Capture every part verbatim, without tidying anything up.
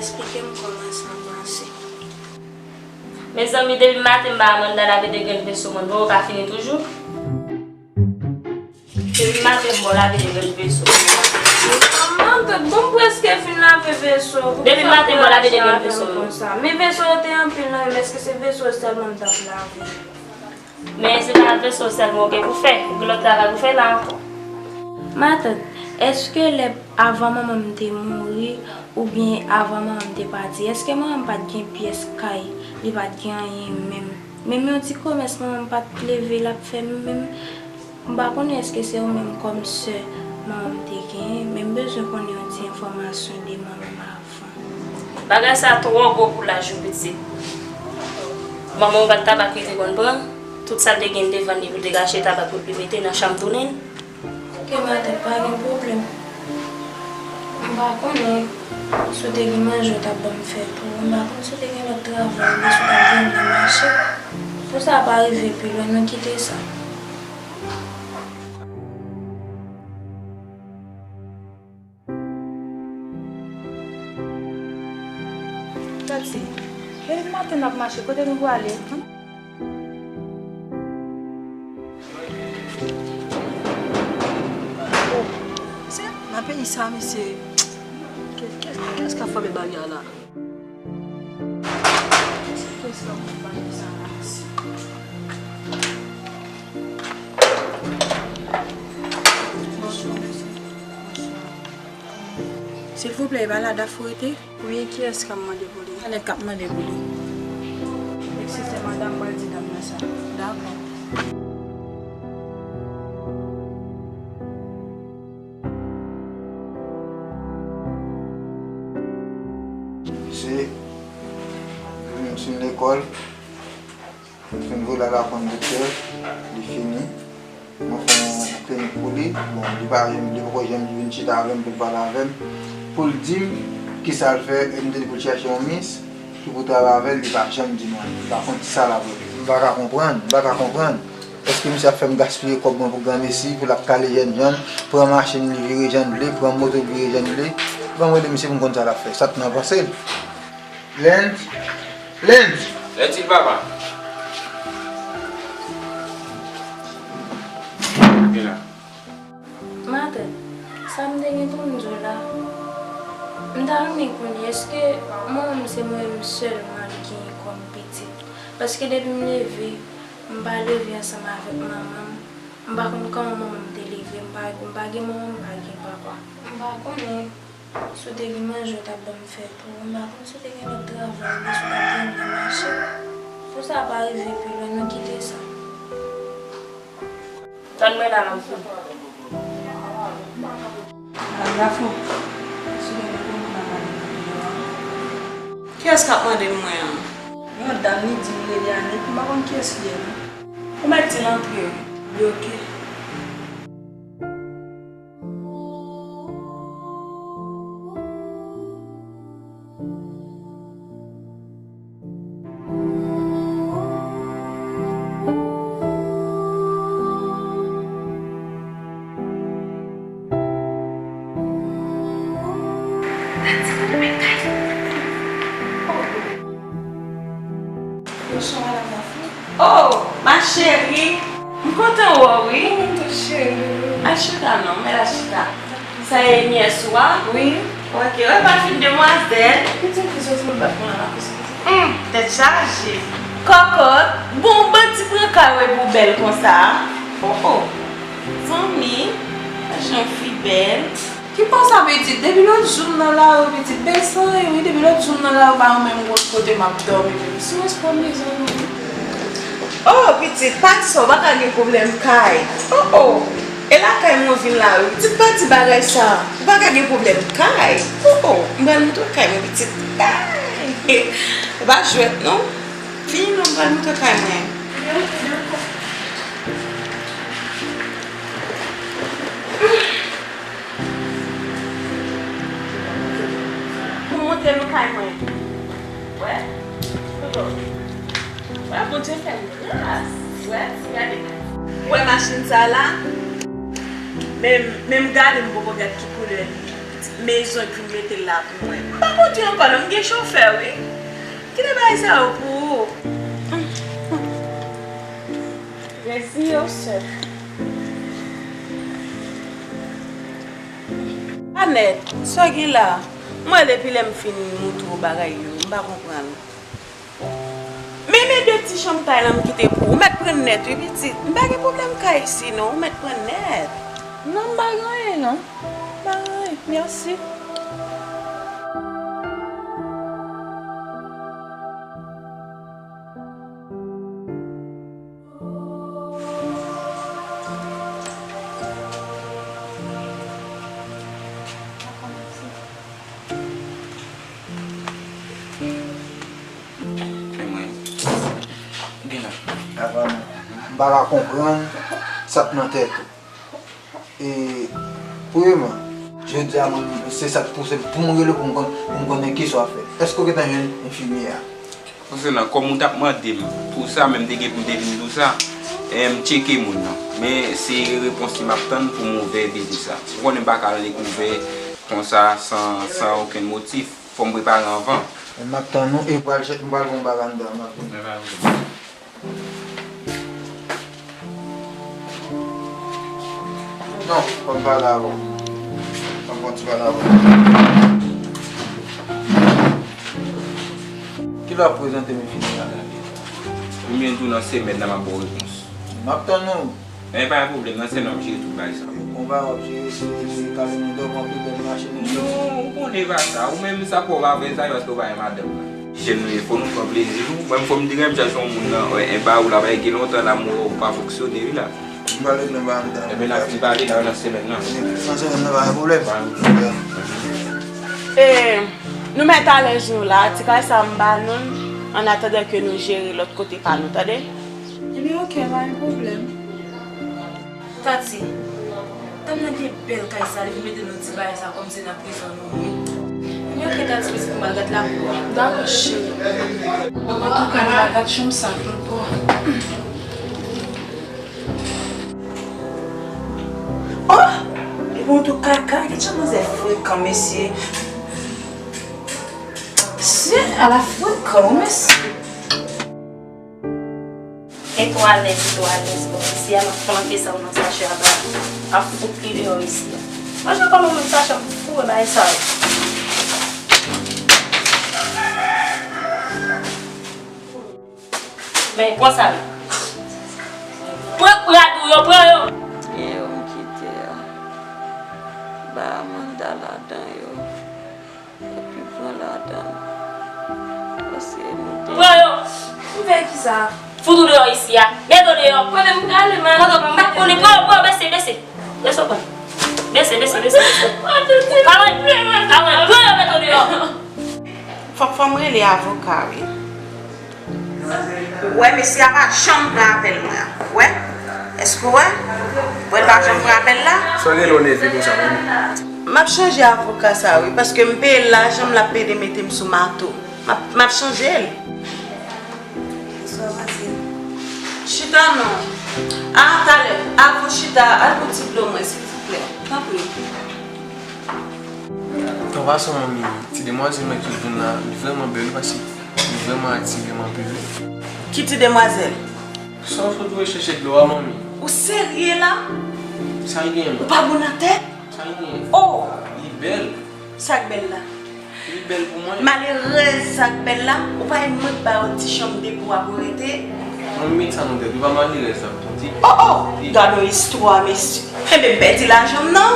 Eksplike m kòman sa pase. Mezanmi, depi maten m ba Amanda lave de grenn veso mwen, bon, yo pa fini toujou. Depi maten m ba w lave de grenn veso mwen. Manman, bon, m prèske fin lave veso. Depi maten m ba w lave de grenn veso mwen. Men veso yo te anpil nan men m, èske se veso sèlman m t ap lave? Men se pa veso sèlman w gen pou fè, ou gen lòt travay pou fè la ankò. Matant, èske lè avan manman m te mouri, oubyen avan manman m te pati, èske manman m pa t gen pyès kay, li pa t gen anyen menm? Menm yon ti komès manman m pa t leve l ap fè menm. M pa konnen èske se ou menm kòm sè manman m te genyen, men m bezwen konnen yon ti enfòmasyon de manman m avan. Bagay sa twò gwo pou laj ou pitit. Manman w pa t tabak li te konn pran, tout sa l te gen l te vann li pou l te ka achte tabak pou l mete nan chanm tounen l. Ok, matant, pa gen pwoblèm. M pa konnen si w te gen manje w t ap ban m fè tou. M pa konn si w te gen lòt travay oubyen si w t ap vann nan mache. Pou sa pa rive pi lwen, nou kite sa. Tati, depi maten n ap mache, kote nou prale? Oh, se nan peyi sa, mesye. Kè, kè, kiyès k ap frape bagay la? Kiyès k ap frape bagay sa la, mesye? Bonjou, mesye. Silvouplè, e pa la Dafou rete? Wi, kiyès k ap mande pou li? Anèt k ap mande pou li. Eskize, madanm, mwen di dam nan sa. Dakò. Se, m fin lekòl. Mwen fin voye l al aprann doktè, li fini. Mwen fè yon klinik pou li. Bon, li pa janm, li poko janm vin chita avè m pou l pale avè m, pou l di m kisa l fè, e m te di pou l chèche yon mis ki pou travay avè l, li pa janm di mwen. Li pa konn kisa l ap regle. M pa ka konprann, m pa ka konprann. Èske misye ap fè m gaspiye kòb mwen pou granmesi, pou l ap kale jèn jan, pran machin li vire jan l vle, pran moto l vire jan l vle? Ban m rele misye pou m konn sa l ap fè. Sa t nan panse l. Lens. Lens! Lens, papa. Vin la. Matant, sa m te gen pou m di w la, m ta renmen konnen èske manman m se mwen menm sèlman l genyen kòm pitit? Paske depi m leve, m pa leve ansanm avèk manman m. M pa konn kòman manman m te leve, m pa, m pa gen manman, m pa gen papa. M pa konnen si w te gen manje w t ap ban m fè tou. M pa konn si w te gen lòt travay oubyen si w t ap vann nan mache. Pou sa pa rive pi lwen, nou kite sa. Tann mwen la, m ap vini. Madanm Dafou, si w gen pwoblèm, w ka pale nan deyò a. Kiyès k ap mande m mwen an? Yon dam, li di m rele Anèt, m pa konn kiyès li ye non. Ou mèt di l antre wi. Wi, oke. Bonswa, madanm Dafou. Oh, ma chérie! M kontan wè w, wi. Mwen menm tou, cheri. Al chita non, mèt al chita. Sa e nyès ou a? Wi. Ok, wè pa fin demwazèl. Pitit fi soti nan bak mwen la, la koze. Hum, tèt chaje. Kòkòt, bon, bandi pran kay w epi w bèl konsa. Oh, oh. Zanmi, jan fi bèl. Ki pa sa, pitit? Depi lòt jou m nan lari, pitit, bèl san ri, wi. Depi lòt jou m nan lari, pa yon menm kote m ap dòmi, pitit. Sou espo mezon nou, wi. Oh, pitit, pa di sa, ou pa ka gen pwoblèm kay. Oh, oh. E lakay mwen vin la, wi. Pitit, pa di bagay sa. Ou pa ka gen pwoblèm kay. Oh, oh. M pral montre w kay mwen, pitit. Kay. E pa jwèt, non. Vini non, m pral montre w kay mwen. Pou montre nou kay mwen. Wè. Wè, Bondye fè m gras. Wè, gade. Wè machin sa la. Men, men m gade, m poko gad ki koulè li. Mezon ki vin mete l la pou mwen. M pa kondwi ankò non, m gen chofè wi. Kite bagay sa yo pou ou. Rezi yo sèf. Anèt, sa w gen la? Mwen depi lè m fin moutre w bagay yo, m pa konprann. Men, men de ti chanm tay la m kite pou ou. Ou mèt pran nèt wi pitit. M pa gen pwoblèm kay isi non, ou mèt pran nèt. Non, m pa gen anyen non. M pa gen anyen. Mèsi. Men mwen, gen la. Apa, m pa ka konprann sa k nan tèt ou. E, premyeman, jodi a, mwen, se sa k pouse m pou m rele w pou m konn, pou m konnen kisa w ap fè. Èske w gentan jwenn enfimyè a? Konsènan kòm ou t ap mande m pou sa, men m te gen pou m te vin di w sa, e, m tcheke moun nan. Men se repons li m ap tann pou m ouvè biznis la. Ou konnen m pa ka al dekouvè konsa san, san okenn motif. Fò m prepare anvan. M ap tann ou e pral chè-, m pral fè yon bagay anndan, m ap vini. Non, fò m pale avè w. Fò m fè yon ti pale avè w. Kilè w ap prezante m enfimyè a? Ou byen di w nan semèn nan m ap ba w repons. M ap tann ou. Men pa gen pwoblèm, nan semèn nan m ap jere tout bagay sa. Bon, bagay w ap jere, se, se kale nou dòmi anpil lè n mache nan chèche. Non, ou konnen pa sa. Ou menm sa fè w pa vle sa, se paske w pa gen madanm nan. Jèn nou ye, fò nou pran plezi nou. Mwen, fò m di, m chache yon moun nan, wè, en ba ou la, bagay gen lontan la, m wè w pa fonksyone, wi la. M pale nan ba anndan. Ebyen, n ap fin pale la nan semèn nan. Nan semèn nan, pa gen pwoblèm. Pa gen pwoblèm. E, nou mèt alèz nou la, ti kay sa m ba nou l, an atandan ke nou jere lòt kote pa nou, tande? Ebyen, oke, pa gen pwoblèm. Tati, dam nan gen bèl kay sa, li vin mete nan ti bagay sa kòmsi nan prizon nou ye. Ebyen, oke, Tati, pitit, pou m al gad lakou a. Dakò, cheri. Antouka, m al gad chanm sa tou. Oh! Epi yon tou kaka, ki jan manzè frekan, mesye. Se ala frekan, wi, mesye. Gen twalèt, gen twalèt. Bon, isi a, m ap flanke sa nan sachè a ba. Ap fout li deyò isi a. Manje kòman moun sachè ap foure bagay sa yo. Men, pran sa yo. Pran rad ou yo, pran yo. Gen yo m kite a. Ba Amanda ladan yo. Epi pran ladan. Paske nou te... Pran yo. M fè kisa? Fout ou deyò isi a. Mete w deyò. Kote m prale, man? Kote m pa konnen. Pran yo, pran yo, bese, bese. Bese, pran. Bese, bese, bese, bese. Kawen, kawen, pran yo, mete w deyò. Fòk, fò m rele avoka, wi. Ou wè, mesye a pa janm pran apèl mwen an. Ou wè? Èske w wè? Ou wè, l pa janm pran apèl la? Sa w gen lè w nève konsa menm? M ap chanje avoka sa, wi, paske m peye l lajan m, l ap ede mete m sou mato. M ap, m ap chanje l. Bonswa, Martine. Chita non. A, talè. Avan w chita, al pran ti dlo mwen, silvouplè. Tanpri. An pasan, manmi, ti demwazèl mwen ki vin la, li vrèman bèl, wi, paske li vrèman atire m anpil, wi. Ki ti demwazèl? Sa w sot voye chèche dlo a, manmi? Ou serye la? Sa l genyen? Ou pa bon nan tèt? Sa l genyen? Oh! Li bèl. Sa k bèl la? Li bèl pou mwen. Malerèz sa k bèl la, ou pa wè mwen ba yo ti chanm de pou w ap rete? Mwen met sa nan tèt, ou pa malerèz la, tande. Oh, oh! Gad yon istwa, mesye. Enben, m pèdi lajan m nan.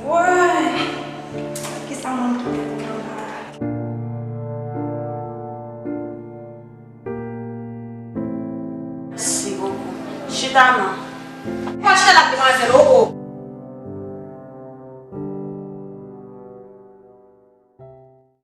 Woy! Kisa moun kite pou mwen la? Mèsi bokou. Chita non. Pa chita la demwazèl, oh, oh.